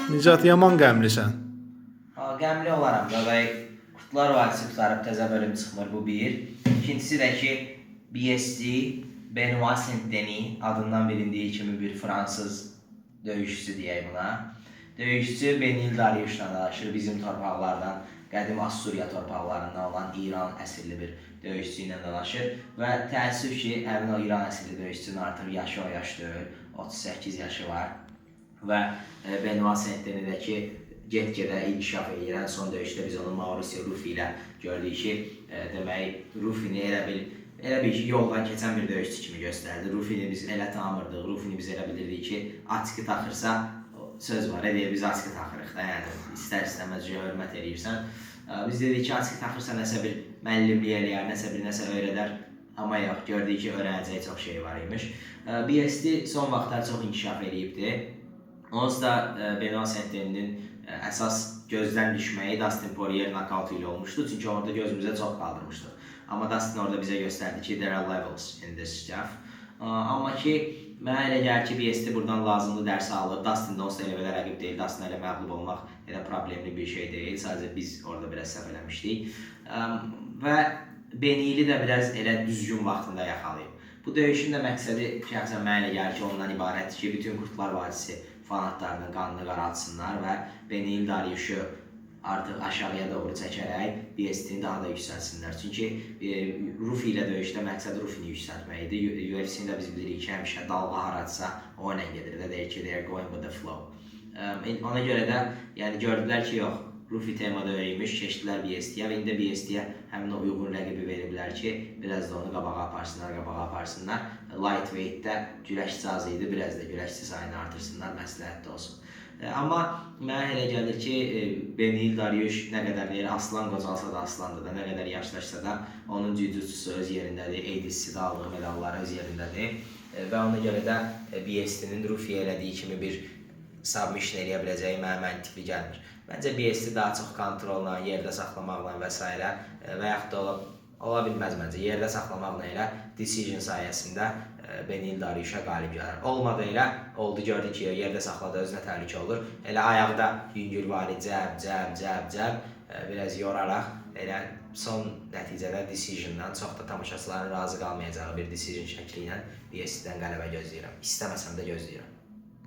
Nicat, yaman qəmlisən. Ha, qəmli olaram da bəy. Qurtlar Vadisi qurtarıb, təzə bölüm çıxmır, bu bir. İkincisi də ki, BSD, Benoit Saint-Denis adından bilindiyi kimi bir fransız döyüşçüsü deyək buna. Döyüşçü Benil Dariuşla dalaşır, bizim torpaqlardan, qədim Assuriya torpaqlarından olan İran əsilli bir döyüşçü ilə dalaşır və təəssüf ki, həmin o İran əsilli döyüşçünün artıq yaşı o yaş deyil, 38 yaşı var. Və Benoit Saint-Denis'dəki get-gedə inkişaf eləyir. Ən son döyüşdə biz onu Mauricio Rufi ilə gördük ki, demək Rufini elə bil ki, yoldan keçən bir döyüşçü kimi göstərdi. Rufini biz elə tanımırdıq. Rufini biz elə bilirdik ki, açkı taxırsa söz var, deyir biz açkı taxırıq da, yəni istər-istəməz hörmət eləyirsən. Biz dedik ki, açkı taxırsa nəsə bir müəllimlik eləyər, nəsə bir nəsə öyrədər. Amma yox, gördük ki, öyrənəcəyi çox şey var imiş. BSD son vaxtlar çox inkişaf eləyibdi. Onsuz da Benoit Saint-Denis'in əsas gözdən düşməyi Dustin Poirier nakautu ilə olmuşdu. Çünki orada gözümüzə çox qaldırmışdıq. Amma Dustin orada bizə göstərdi ki, there are levels in this stuff. Amma ki, mənə elə gəlir ki, BSD buradan lazımlı dərsi alıb. Dustin də onsuz da elə belə rəqib deyil. Dustin elə məğlub olmaq elə problemli bir şey deyil. Sadəcə biz orada biraz səhv eləmişdik. Və Benili də biraz elə düzgün vaxtında yaxalayıb. Bu döyüşün də məqsədi şəxsən mənə elə gəlir ki, ondan ibarətdir ki, bütün Qurtlar Vadisi fanatlarının qanını qaraltsınlar və Benil Dariuşu artıq aşağıya doğru çəkərək BSD-ni daha da yüksəltsinlər. Çünki Rufi ilə döyüşdə məqsəd Rufini yüksəltmək idi. UFC-ni də biz bilirik ki, həmişə dalğa haradsa o ilə gedir də, deyir ki, they are going with the flow. Ona görə də yəni gördülər ki, yox, Rufi temada imiş, keçdilər BSD-yə və indi BSD-yə həmin o uyğun rəqibi veriblər ki, biraz da onu qabağa aparsınlar, qabağa aparsınlar. Lightweight-də güləşçi az idi, biraz da güləşçi sayını artırsınlar, məsləhətli olsun. Amma mənə elə gəlir ki, Benil Dariush nə qədər deyir, aslan qocalsa da aslandır da, nə qədər yaşlaşsa da onun jiu-jitsusu öz yerindədir, ADCC-də aldığı medallar öz yerindədir. Və ona görə də BSD-nin Rufi elədiyi kimi bir submission eləyə biləcəyi mənə məntiqli gəlmir. Məncə BSD daha çox kontrolla, yerdə saxlamaqla və s. Və yaxud da ola bilməz məncə. Yerdə saxlamaqla elə decision sayəsində Benil Dariuşa qalib gələr. Olmadı elə, oldu gördü ki, yerdə saxladı, özünə təhlükə olur. Elə ayaqda yüngülvari cəb, cəb, cəb, cəb biraz yoraraq elə son nəticədə decisiondan çox da tamaşaçıların razı qalmayacağı bir decision şəkli ilə BSD-dən qələbə gözləyirəm. İstəməsəm də gözləyirəm.